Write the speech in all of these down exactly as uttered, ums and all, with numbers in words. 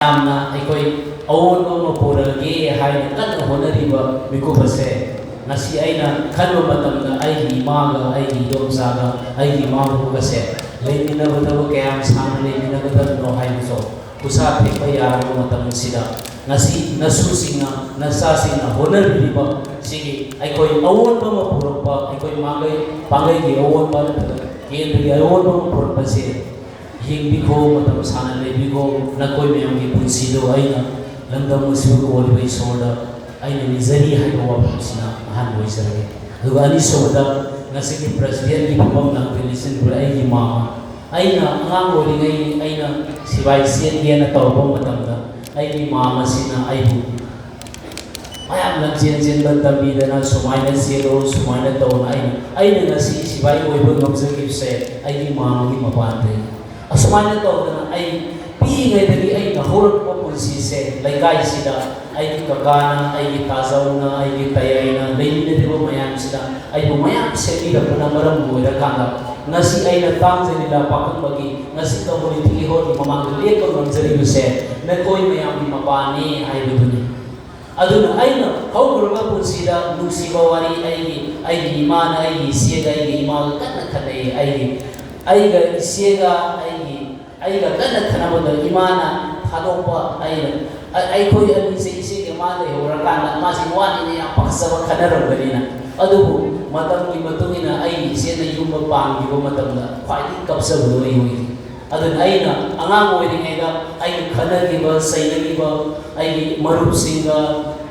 ꯌꯥꯝꯅ ꯑꯩꯈꯣꯏ ꯑꯑꯣꯟꯕ ꯑꯃ ꯄꯨꯔꯛꯑꯒꯦ ꯍꯥꯏꯅ ꯀꯟꯅ ꯍꯣꯠꯅꯔꯤꯕ ꯃꯤꯀꯨꯞ ꯑꯁꯦ, ꯉꯁꯤ ꯑꯩꯅ ꯈꯟꯕ ꯃꯇꯝꯗ ꯑꯩꯒꯤ ꯏꯃꯥꯒ, ꯑꯩꯒꯤ ꯏꯗꯣꯝꯆꯥꯒ, ꯑꯩꯒꯤ ꯏꯃꯥꯕꯣꯛ ꯑꯁꯦ ꯂꯩꯃꯤꯟꯅꯕꯗꯕꯨ ꯀꯌꯥꯝ ꯁꯥꯡꯅ ꯂꯩꯃꯤꯟꯅꯒꯗꯕꯅꯣ ꯍꯥꯏꯕꯁꯨ ꯈꯨꯠꯁꯥ ꯊꯦꯛꯄ ꯌꯥꯔꯕ ꯃꯇꯝ ꯑꯁꯤꯗ, ꯉꯁꯤ ꯅꯁꯨꯁꯤꯡꯅ, ꯅꯆꯥꯁꯤꯡꯅ ꯍꯣꯠꯅꯕꯤꯔꯤꯕ ꯁꯤꯒꯤ ꯑꯩꯈꯣꯏ ꯑꯑꯣꯟꯕ ꯑꯃ ꯄꯨꯔꯛꯄ, ꯑꯩꯈꯣꯏ ꯃꯥꯡꯒꯩ ꯄꯥꯡꯒꯩꯒꯤ ꯑꯑꯣꯟꯕ ꯅꯠꯇ꯭ꯔꯒ ꯀꯦꯟꯗ꯭ꯔꯒꯤ ꯑꯑꯣꯟꯕ ꯑꯃ ꯄꯨꯔꯛꯄꯁꯦ ꯌꯦꯡꯕꯤꯈꯣ, ꯃꯇꯝ ꯁꯥꯡꯅ ꯂꯩꯕꯤꯈꯣ꯫ ꯅꯈꯣꯏ ꯃꯌꯥꯝꯒꯤ ꯄꯨꯟꯁꯤꯗꯣ ꯑꯩꯅ ꯂꯝꯗꯝ ꯑꯁꯤꯕꯨ ꯀꯣꯜꯂꯤꯕ ꯏꯁꯣꯔꯗ ꯑꯩꯅ ꯅꯤꯖꯔꯤ ꯍꯥꯏꯕ ꯋꯥꯐꯝꯁꯤꯅ ꯑꯍꯥꯟꯕ ꯑꯣꯏꯖꯔꯒꯦ꯫ ꯑꯗꯨꯒ ꯑꯅꯤꯁꯨꯕꯗ, ꯉꯁꯤꯒꯤ ꯄ꯭ꯔꯁꯤꯗꯦꯟꯒꯤ ꯐꯝꯐꯝ ꯅꯪ ꯂꯤꯁꯤꯟꯕꯤꯔꯦ, ꯑꯩꯒꯤ ꯃꯥꯃ꯫ ꯑꯩꯅ ꯑꯉꯥꯡ ꯑꯣꯏꯔꯤꯉꯩ ꯑꯩꯅ ꯁꯤꯕꯥꯏ ꯆꯦꯟꯒꯦꯅ ꯇꯧꯔꯛꯄ ꯃꯇꯝꯗ, ꯑꯩꯒꯤ ꯃꯥꯃꯁꯤꯅ ꯑꯩꯕꯨ ꯃꯌꯥꯝ ꯂꯝꯖꯦꯟ ꯆꯦꯟꯕ ꯇꯝꯕꯤꯗꯅ, "ꯁꯨꯃꯥꯏꯅ ꯆꯦꯜꯂꯣ, ꯁꯨꯃꯥꯏꯅ ꯇꯧꯅ", ꯑꯩꯅ, ꯑꯩꯅ ꯉꯁꯤ ꯁꯤꯕꯥꯏ ꯑꯣꯏꯕ ꯉꯝꯖꯈꯤꯕꯁꯦ ꯑꯩꯒꯤ ꯃꯥꯃꯒꯤ ꯃꯄꯥꯟꯗꯒꯤ꯫ ꯑꯁꯨꯃꯥꯏꯅ ꯇꯧꯗꯅ ꯑꯩ ꯄꯤꯛꯏꯉꯩꯗꯒꯤ ꯑꯩꯅ ꯍꯧꯔꯛꯄ ꯄꯨꯟꯁꯤꯁꯦ ꯂꯩꯀꯥꯏꯁꯤꯗ ꯑꯩꯒꯤ ꯀꯀꯥꯅ, ꯑꯩꯒꯤ ꯇꯥꯖꯧꯅ, ꯑꯩꯒꯤ ꯇꯌꯥꯏꯅ, ꯂꯩꯃꯤꯟꯅꯔꯤꯕ ꯃꯌꯥꯝꯁꯤꯅ ꯑꯩꯕꯨ ꯃꯌꯥꯝ ꯁꯦꯝꯕꯤꯔꯛꯄꯅ ꯃꯔꯝ ꯑꯣꯏꯔꯀꯥꯟꯗ ꯉꯁꯤ ꯑꯩꯅ ꯇꯥꯡꯖ ꯂꯤꯂꯥ ꯄꯥꯈꯪꯕꯒꯤ ꯉꯁꯤ ꯀꯝꯃꯨꯅꯤꯇꯤ ꯍꯣꯜꯒꯤ ꯃꯃꯥꯡꯗ ꯂꯦꯞꯄ ꯉꯝꯖꯔꯤꯕꯁꯦ ꯅꯈꯣꯏ ꯃꯌꯥꯝꯒꯤ ꯃꯄꯥꯟꯅꯤ ꯍꯥꯏꯕꯗꯨꯅꯤ꯫ ꯑꯗꯨꯅ ꯑꯩꯅ ꯍꯧꯈ꯭ꯔꯕ ꯄꯨꯟꯁꯤꯗ ꯅꯨꯡꯁꯤꯕ ꯋꯥꯔꯤ, ꯑꯩꯒꯤ, ꯑꯩꯒꯤ ꯏꯃꯥꯅ ꯑꯩꯒꯤ ꯏꯆꯦꯒ ꯑꯩꯒꯤ ꯏꯃꯥꯒ ꯀꯟꯅ ꯈꯠꯅꯩ꯫ ꯑꯩꯒꯤ, ꯑꯩꯒ ꯏꯆꯦꯒ ꯑꯩꯒꯤ, ꯑꯩꯒ ꯀꯟꯅ ꯈꯠꯅꯕꯗ ꯏꯃꯥꯅ ꯊꯥꯗꯣꯛꯄ, ꯑꯩꯅ, ꯑ-, ꯑꯩꯈꯣꯏ ꯑꯅꯤꯁꯦ ꯏꯆꯦꯒ ꯃꯥ ꯂꯩꯍꯧꯔꯀꯥꯟꯗ ꯃꯥꯁꯤ ꯋꯥꯅꯤꯅ ꯌꯥꯝ ꯄꯥꯈꯠꯆꯕ ꯈꯠꯅꯔꯝꯒꯅꯤꯅ꯫ ꯑꯗꯨꯕꯨ ꯃꯇꯝꯒꯤ ꯃꯇꯨꯡ ꯏꯟꯅ ꯑꯩꯒꯤ ꯏꯆꯦꯅ ꯌꯨꯝ ꯄꯥꯟꯈꯤꯕ ꯃꯇꯝꯗ ꯈ꯭ꯋꯥꯏꯗꯒꯤ ꯀꯞꯆꯕꯗꯣ ꯑꯩ ꯑꯣꯏꯈꯤ꯫ ꯑꯗꯨꯅ ꯑꯩꯅ ꯑꯉꯥꯡ ꯑꯣꯏꯔꯤꯉꯩꯗ ꯑꯩꯒꯤ ꯈꯠꯅꯈꯤꯕ, ꯆꯩꯅꯈꯤꯕ, ꯑꯩꯒꯤ ꯃꯔꯨꯞꯁꯤꯡꯒ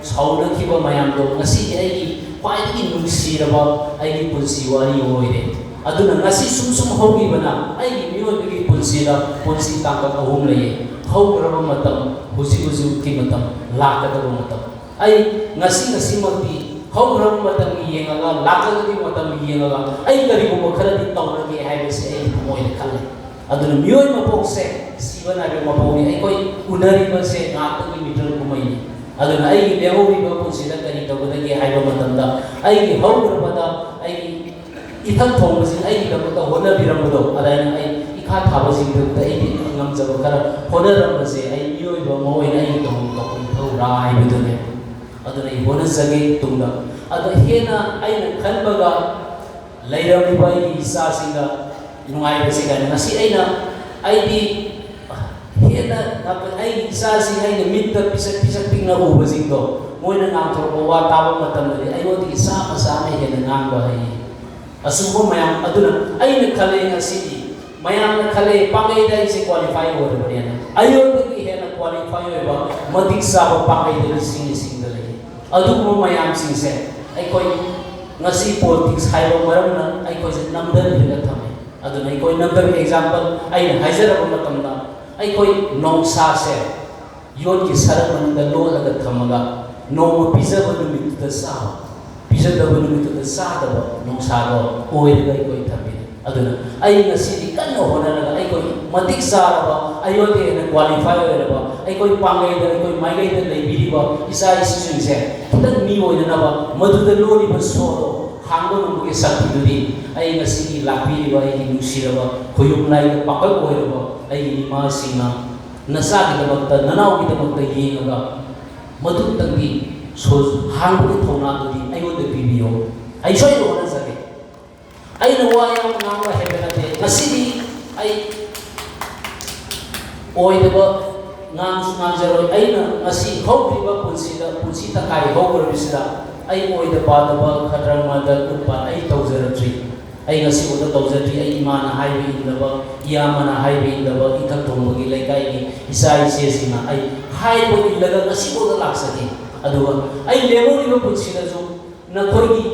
ꯁꯥꯎꯅꯈꯤꯕ ꯃꯌꯥꯝꯗꯣ ꯉꯁꯤꯗꯤ ꯑꯩꯒꯤ ꯈ꯭ꯋꯥꯏꯗꯒꯤ ꯅꯨꯡꯁꯤꯔꯕ ꯑꯩꯒꯤ ꯄꯨꯟꯁꯤ ꯋꯥꯔꯤ ꯑꯣꯏꯔꯦ꯫ ꯑꯗꯨꯅ ꯉꯁꯤ ꯁꯨꯝ ꯁꯨꯝ ꯍꯧꯈꯤꯕꯅ ꯑꯩꯒꯤ ꯃꯤꯑꯣꯏꯕꯒꯤ ꯄꯨꯟꯁꯤꯗ ꯄꯨꯟꯁꯤ ꯇꯥꯡꯀꯛ ꯑꯍꯨꯝ ꯂꯩꯌꯦ: ꯍꯧꯈ꯭ꯔꯕ ꯃꯇꯝ, ꯍꯧꯖꯤꯛ ꯍꯧꯖꯤꯛꯀꯤ ꯃꯇꯝ, ꯂꯥꯛꯀꯗꯕ ꯃꯇꯝ꯫ ꯑꯩ ꯉꯁꯤ ꯉꯁꯤꯃꯛꯇꯤ ꯍꯧꯈ꯭ꯔꯕ ꯃꯇꯝꯒꯤ ꯌꯦꯡꯉꯒ, ꯂꯥꯛꯀꯗꯕꯒꯤ ꯃꯇꯝꯒꯤ ꯌꯦꯡꯉꯒ ꯑꯩ ꯀꯔꯤꯒꯨꯝꯕ ꯈꯔꯗꯤ ꯇꯧꯔꯒꯦ ꯍꯥꯏꯕꯁꯤ ꯑꯩꯒꯤ ꯊꯃꯣꯏꯗ ꯈꯜꯂꯦ꯫ ꯑꯗꯨꯅ ꯃꯤꯑꯣꯏ ꯃꯄꯣꯛꯁꯦ ꯁꯤꯕ ꯅꯥꯏꯕ ꯃꯄꯣꯛꯅꯤ꯫ ꯑꯩꯈꯣꯏ ꯎꯅꯔꯤꯕꯁꯦ ꯉꯥꯏꯍꯥꯛꯇꯪꯒꯤ ꯃꯤꯇꯔ ꯀꯨꯝꯍꯩꯅꯤ꯫ ꯑꯗꯨꯅ ꯑꯩꯒꯤ ꯂꯦꯝꯍꯧꯔꯤꯕ ꯄꯨꯟꯁꯤꯗ ꯀꯔꯤ ꯇꯧꯒꯗꯒꯦ ꯍꯥꯏꯕ ꯃꯇꯝꯗ, ꯑꯩꯒꯤ ꯍꯧꯈ꯭ꯔꯕꯗ ꯑꯩꯒꯤ ꯏꯊꯛ ꯊꯣꯡꯕꯁꯤꯡ ꯑꯩꯒꯤꯗꯃꯛꯇ ꯍꯣꯠꯅꯕꯤꯔꯝꯕꯗꯣ, ꯑꯗꯨꯃꯥꯏꯅ ꯑꯩ ꯊꯥ ꯊꯥꯕꯁꯤꯡꯗꯨꯗ ꯑꯩꯗꯤ ꯉꯝꯖꯕ ꯈꯔ ꯍꯣꯠꯅꯔꯝꯕꯁꯦ, ꯑꯩ ꯃꯤꯑꯣꯏꯕ ꯑꯃ ꯑꯣꯏꯅ ꯑꯩꯒꯤ ꯇꯧꯐꯝ ꯊꯣꯛꯄ ꯏꯊꯧꯔꯥ ꯍꯥꯏꯕꯗꯨꯅꯦ꯫ ꯑꯗꯨꯅ ꯑꯩ ꯍꯣꯠꯅꯖꯒꯦ ꯇꯨꯡꯗ꯫ ꯑꯗꯣ ꯍꯦꯟꯅ ꯑꯩꯅ ꯈꯟꯕꯒ ꯂꯩꯔꯝꯃꯤꯕ ꯑꯩꯒꯤ ꯏꯆꯥꯁꯤꯡꯒ ꯅꯨꯡꯉꯥꯏꯕꯁꯤ ꯀꯥꯏꯅ ꯉꯁꯤ ꯑꯩꯅ, ꯑꯩꯗꯤ ꯍꯦꯟꯅ ꯑꯩꯒꯤ ꯏꯆꯥꯁꯤꯡ ꯑꯩꯅ ꯃꯤꯠꯇ ꯄꯤꯁꯛ ꯄꯤꯁꯛ ꯄꯤꯛꯅ ꯎꯕꯁꯤꯡꯗꯣ, ꯃꯣꯏꯅ ꯉꯥꯡꯊꯣꯔꯛꯄ ꯋꯥ ꯇꯥꯕ ꯃꯇꯝꯗꯗꯤ ꯑꯩꯉꯣꯟꯗꯒꯤ ꯆꯥꯝꯃ ꯆꯥꯝꯃ ꯍꯦꯟꯅ ꯉꯥꯡꯕ ꯍꯩ꯫ ꯑꯆꯨꯝꯕ ꯃꯌꯥꯝ ꯑꯗꯨꯅ ꯑꯩꯅ ꯈꯜꯂꯦ ꯉꯁꯤꯗꯤ, ꯃꯌꯥꯝꯅ ꯈꯜꯂꯦ ꯄꯥꯡꯒꯩꯗ ꯑꯩꯁꯦ ꯀ꯭ꯋꯥꯂꯤꯐꯥꯏ ꯑꯣꯏꯔꯕꯅꯦꯅ꯫ ꯑꯩꯉꯣꯟꯗꯒꯤ ꯍꯦꯟꯅ ꯀ꯭ꯋꯥꯂꯤꯐꯥꯏ ꯑꯣꯏꯕ ꯃꯇꯤꯛ ꯆꯥꯕ ꯄꯥꯡꯒꯩꯗ ꯂꯤꯁꯤꯡ ꯂꯤꯁꯤꯡꯗ ꯂꯩ꯫ ꯑꯗꯨꯒꯨꯝꯕ ꯃꯌꯥꯝꯁꯤꯡꯁꯦ ꯑꯩꯈꯣꯏ ꯉꯁꯤ ꯄꯣꯂꯤꯇꯤꯛꯁ ꯍꯥꯏꯕ ꯃꯔꯝꯅ ꯑꯩꯈꯣꯏꯁꯦ ꯅꯝꯊꯕꯤꯔꯒ ꯊꯝꯃꯦ꯫ ꯑꯗꯨꯅ ꯑꯩꯈꯣꯏ ꯅꯝꯊꯕꯤ ꯑꯦꯛꯖꯥꯝꯄꯜ ꯑꯩꯅ ꯍꯥꯏꯖꯔꯕ ꯃꯇꯝꯗ, ꯑꯩꯈꯣꯏ ꯅꯣꯡꯁꯥꯁꯦ ꯌꯣꯠꯀꯤ ꯁꯔꯛ ꯃꯅꯨꯡꯗ ꯂꯣꯠꯂꯒ ꯊꯝꯃꯒ ꯅꯣꯡꯃ ꯄꯤꯖꯕ ꯅꯨꯃꯤꯠꯇꯨꯗ ꯆꯥꯕ, ꯄꯤꯖꯗꯕ ꯅꯨꯃꯤꯠꯇꯨꯗ ꯆꯥꯗꯕ ꯅꯣꯡꯁꯥꯗꯣ ꯑꯣꯏꯔꯒ ꯑꯩꯈꯣꯏ ꯊꯝꯕꯤꯔꯤ꯫ ꯑꯗꯨꯅ ꯑꯩ ꯉꯁꯤꯗꯤ ꯀꯟꯅ ꯍꯣꯠꯅꯔꯒ ꯑꯩꯈꯣꯏ ꯃꯇꯤꯛ ꯆꯥꯔꯕ, ꯑꯩꯉꯣꯟꯗ ꯍꯦꯟꯅ ꯀ꯭ꯋꯥꯂꯤꯐꯥꯏ ꯑꯣꯏꯔꯕ, ꯑꯩꯈꯣꯏ ꯄꯥꯡꯒꯩꯗ, ꯑꯩꯈꯣꯏ ꯃꯥꯏꯀꯩꯗ ꯂꯩꯕꯤꯔꯤꯕ ꯏꯆꯥ ꯏꯁꯨꯁꯤꯡꯁꯦ ꯈꯤꯇꯪ ꯃꯤ ꯑꯣꯏꯅꯅꯕ, ꯃꯗꯨꯗ ꯂꯣꯜꯂꯤꯕ ꯁꯣꯗꯣ ꯍꯥꯡꯕ ꯉꯝꯕꯒꯤ ꯁꯛꯇꯤꯗꯨꯗꯤ ꯑꯩ ꯉꯁꯤꯒꯤ ꯂꯥꯛꯄꯤꯔꯤꯕ ꯑꯩꯒꯤ ꯅꯨꯡꯁꯤꯔꯕ ꯈꯣꯌꯨꯝ ꯂꯥꯏꯒꯤ ꯄꯥꯡꯒꯜ ꯑꯣꯏꯔꯕ ꯑꯩꯒꯤ ꯏꯃꯥꯁꯤꯡꯅ ꯅꯆꯥꯒꯤꯗꯃꯛꯇ, ꯅꯅꯥꯎꯒꯤꯗꯃꯛꯇ ꯌꯦꯡꯉꯒ ꯃꯗꯨꯇꯪꯗꯤ ꯁꯣ-, ꯍꯥꯡꯕꯒꯤ ꯊꯧꯅꯥꯗꯨꯗꯤ ꯑꯩꯉꯣꯟꯗ ꯄꯤꯕꯤꯌꯣ꯫ ꯑꯩ ꯁꯣꯏꯗꯅ ꯍꯣꯠꯅꯖꯒꯦ꯫ ꯑꯩꯅ ꯋꯥ ꯌꯥꯝ ꯉꯥꯡꯕ ꯍꯩꯕ ꯅꯠꯇꯦ꯫ ꯉꯁꯤꯗꯤ ꯑꯩ ꯑꯣꯏꯗꯕ ꯉꯥꯡꯁꯨ ꯉꯥꯡꯖꯔꯣꯏ꯫ ꯑꯩꯅ ꯉꯁꯤ ꯍꯧꯈ꯭ꯔꯤꯕ ꯄꯨꯟꯁꯤꯗ, ꯄꯨꯟꯁꯤ ꯇꯪꯈꯥꯏ ꯍꯧꯈ꯭ꯔꯕꯁꯤꯗ ꯑꯩ ꯑꯣꯏꯗ ꯄꯥꯗꯕ, ꯈꯗ꯭ꯔꯛ ꯃꯗ꯭ꯔꯛ ꯎꯠꯄ ꯑꯩ ꯇꯧꯖꯔꯛꯇ꯭ꯔꯤ꯫ ꯑꯩ ꯉꯁꯤꯐꯥꯎꯗ ꯇꯧꯖꯗ꯭ꯔꯤ꯫ ꯑꯩ ꯏꯃꯥꯅ ꯍꯥꯏꯕ ꯏꯟꯗꯕ, ꯏꯌꯥꯝꯕꯅ ꯍꯥꯏꯕ ꯏꯟꯗꯕ, ꯏꯊꯛ ꯊꯣꯡꯕꯒꯤ ꯂꯩꯀꯥꯏꯒꯤ ꯏꯆꯥ ꯏꯆꯦꯁꯤꯡꯅ ꯑꯩ ꯍꯥꯏꯕ ꯏꯜꯂꯒ ꯉꯁꯤꯐꯥꯎꯗ ꯂꯥꯛꯆꯈꯤ꯫ ꯑꯗꯨꯒ ꯑꯩ ꯂꯦꯝꯍꯧꯔꯤꯕ ꯄꯨꯟꯁꯤꯗꯁꯨ ꯅꯈꯣꯏꯒꯤ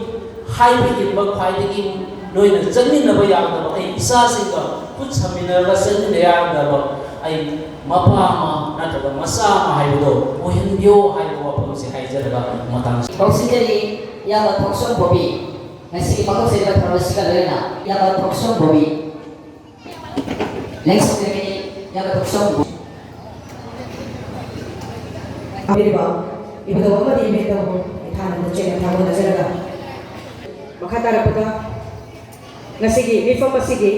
ꯍꯥꯏꯕ ꯏꯟꯕ ꯈ꯭ꯋꯥꯏꯗꯒꯤ ꯅꯣꯏꯅ ꯆꯠꯃꯤꯟꯅꯕ ꯌꯥꯒꯗꯕ ꯑꯩ ꯏꯆꯥꯁꯤꯡꯒ ꯈꯨꯠ ꯁꯝꯃꯤꯟꯅꯔꯒ ꯆꯠꯃꯤꯟꯅ ꯌꯥꯒꯗꯕ ꯑꯩ ꯃꯄꯥ ꯑꯃ ꯅꯠꯇ꯭ꯔꯒ ꯃꯆꯥ ꯑꯃ ꯍꯥꯏꯕꯗꯣ ꯑꯣꯏꯍꯟꯕꯤꯌꯣ ꯍꯥꯏꯕ ꯋꯥꯐꯝꯁꯦ ꯍꯥꯏꯖꯔꯒ ꯃꯇꯥꯡ ꯀꯧꯁꯤꯟꯖꯔꯤ꯫ ꯏꯌꯥꯝꯕ ꯊꯣꯛꯆꯣꯝ ꯕꯣꯕꯤ, ꯉꯁꯤꯒꯤ ꯄꯥꯡꯊꯣꯛꯆꯔꯤꯕ ꯊꯧꯔꯝ ꯑꯁꯤꯒ ꯂꯣꯏꯅꯅ ꯏꯌꯥꯝꯕ ꯊꯣꯛꯆꯣꯝ ꯕꯣꯕꯤ, ꯂꯦꯡꯁꯤꯟꯖꯒꯅꯤ꯫ ꯏꯌꯥꯝꯕ ꯊꯣꯛꯆꯣꯝ ꯕꯣꯕꯤ꯫ ꯍꯥꯏꯔꯤꯕ ꯏꯕꯨꯙꯧ ꯑꯃꯗꯤ ꯏꯕꯦꯟꯗꯧꯕꯨ ꯏꯊꯥꯅ ꯅꯨꯡꯆꯦꯡꯅ ꯊꯥꯒꯣꯟꯅꯖꯔꯒ, ꯃꯈꯥ ꯇꯥꯔꯛꯄꯗ ꯉꯁꯤꯒꯤ ꯃꯤꯐꯝ ꯑꯁꯤꯒꯤ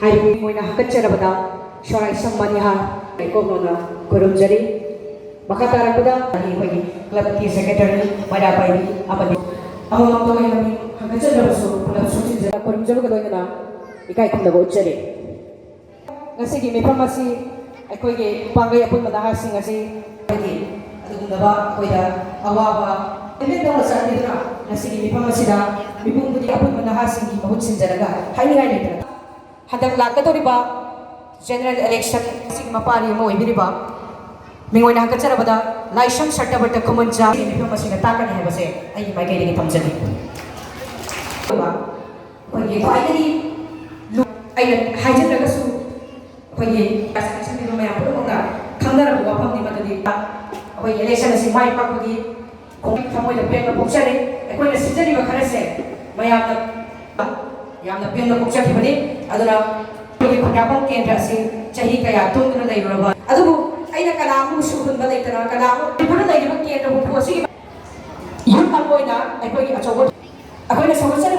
ꯍꯥꯏꯕꯒꯤ ꯑꯣꯏꯅ ꯍꯥꯀꯠꯆꯔꯕꯗ ꯁꯣꯔꯥꯏꯁꯝ ꯃꯅꯤꯍꯥꯔ ꯂꯩꯀꯣꯛꯅꯣꯅ ꯈꯨꯔꯨꯝꯖꯔꯤ꯫ ꯃꯈꯥ ꯇꯥꯔꯛꯄꯗ ꯑꯩꯈꯣꯏꯒꯤ ꯀ꯭ꯂꯕꯀꯤ ꯁꯦꯀ꯭ꯔꯦꯇꯔꯤ ꯃꯩꯔꯥ ꯄꯥꯏꯕꯤ ꯑꯃꯗꯤ ꯑꯃꯃꯝꯇ ꯑꯣꯏꯅ ꯃꯤꯡ ꯍꯥꯀꯠꯆꯗ꯭ꯔꯕꯁꯨ ꯄꯨꯂꯞ ꯁꯨꯡꯁꯤꯟꯖꯔ ꯈꯨꯔꯨꯝꯖꯕꯒ ꯂꯣꯏꯅꯅ ꯏꯀꯥꯏ ꯈꯨꯝꯅꯕ ꯎꯠꯆꯔꯤ꯫ ꯉꯁꯤꯒꯤ ꯃꯤꯐꯝ ꯑꯁꯤ ꯑꯩꯈꯣꯏꯒꯤ ꯄꯥꯡꯒꯩ ꯑꯄꯨꯟꯕ ꯅꯍꯥꯁꯤꯡ ꯑꯁꯤ ꯑꯩꯈꯣꯏꯒꯤ ꯑꯗꯨꯒꯨꯝꯂꯕ ꯑꯩꯈꯣꯏꯗ ꯑꯋꯥꯕ ꯂꯝꯖꯦꯟ ꯇꯧꯅ ꯆꯠꯄꯤꯗꯨꯅ ꯉꯁꯤꯒꯤ ꯃꯤꯐꯝ ꯑꯁꯤꯗ ꯃꯤꯄꯨꯝ ꯈꯨꯗꯤꯡ ꯑꯄꯨꯟꯕ ꯅꯍꯥꯁꯤꯡꯒꯤ ꯃꯍꯨꯠ ꯁꯤꯟꯖꯔꯒ ꯍꯥꯏꯅꯤꯡꯉꯥꯏ ꯂꯩꯇꯅ ꯍꯟꯗꯛ ꯂꯥꯛꯀꯗꯧꯔꯤꯕ ꯖꯦꯅꯔꯦꯜ ꯏꯂꯦꯛꯁꯟ ꯑꯁꯤꯒꯤ ꯃꯄꯥꯔꯤ ꯑꯃ ꯑꯣꯏꯕꯤꯔꯤꯕ ꯃꯤꯡ ꯑꯣꯏꯅ ꯍꯥꯀꯠꯆꯔꯕꯗ ꯂꯥꯏꯁ꯭ꯔꯝ ꯁꯇ꯭ꯌꯕ꯭ꯔꯇ ꯈꯨꯃꯟꯆꯥ ꯃꯤꯐꯝ ꯑꯁꯤꯗ ꯇꯥꯛꯀꯅꯤ ꯍꯥꯏꯕꯁꯦ ꯑꯩꯒꯤ ꯃꯥꯏꯀꯩꯗꯒꯤ ꯊꯝꯖꯒꯦ꯫ ꯑꯩꯈꯣꯏꯒꯤ ꯈ꯭ꯋꯥꯏꯗꯒꯤ ꯂꯨ-, ꯑꯩꯅ ꯍꯥꯏꯖꯗ꯭ꯔꯒꯁꯨ ꯑꯩꯈꯣꯏꯒꯤ ꯄ꯭ꯔꯁꯟꯁꯤꯡꯕꯤꯕ ꯃꯌꯥꯝ ꯄꯨꯝꯅꯃꯛꯅ ꯈꯪꯅꯔꯕ ꯋꯥꯐꯝꯅꯤ꯫ ꯃꯗꯨꯗꯤ ꯑꯩꯈꯣꯏꯒꯤ ꯏꯂꯦꯛꯁꯟ ꯑꯁꯤ ꯃꯥꯏ ꯄꯥꯛꯄꯒꯤ ꯈꯣꯡ-, ꯊꯃꯣꯏꯗ ꯄꯦꯟꯕ ꯄꯣꯛꯆꯔꯤ꯫ ꯑꯩꯈꯣꯏꯅ ꯁꯤꯟꯖꯔꯤꯕ ꯈꯔꯁꯦ ꯃꯌꯥꯝꯅ ꯌꯥꯝꯅ ꯄꯦꯟꯕ ꯄꯣꯛꯆꯈꯤꯕꯅꯤ꯫ ꯑꯗꯨꯅ ꯑꯩꯈꯣꯏꯒꯤ ꯈꯨꯟꯗ꯭ꯔꯥꯛꯄꯝ ꯀꯦꯟꯗ꯭ꯔ ꯑꯁꯤ ꯆꯍꯤ ꯀꯌꯥ ꯇꯨꯡꯗꯨꯅ ꯂꯩꯔꯨꯔꯕ, ꯑꯗꯨꯕꯨ ꯑꯩꯅ ꯀꯅꯥ ꯑꯃꯕꯨ ꯁꯨꯍꯟꯕ ꯂꯩꯇꯅ ꯀꯅꯥ ꯑꯃ ꯃꯅꯤꯄꯨꯔꯗ ꯂꯩꯔꯤꯕ ꯀꯦꯟꯗ꯭ꯔ ꯍꯨꯝꯐꯨ ꯑꯁꯤꯒꯤ ꯌꯨꯠ ꯑꯃ ꯑꯣꯏꯅ ꯑꯩꯈꯣꯏꯒꯤ ꯑꯆꯧꯕ ꯑꯩꯈꯣꯏꯅ ꯁꯧꯒꯠꯆꯔꯤꯕ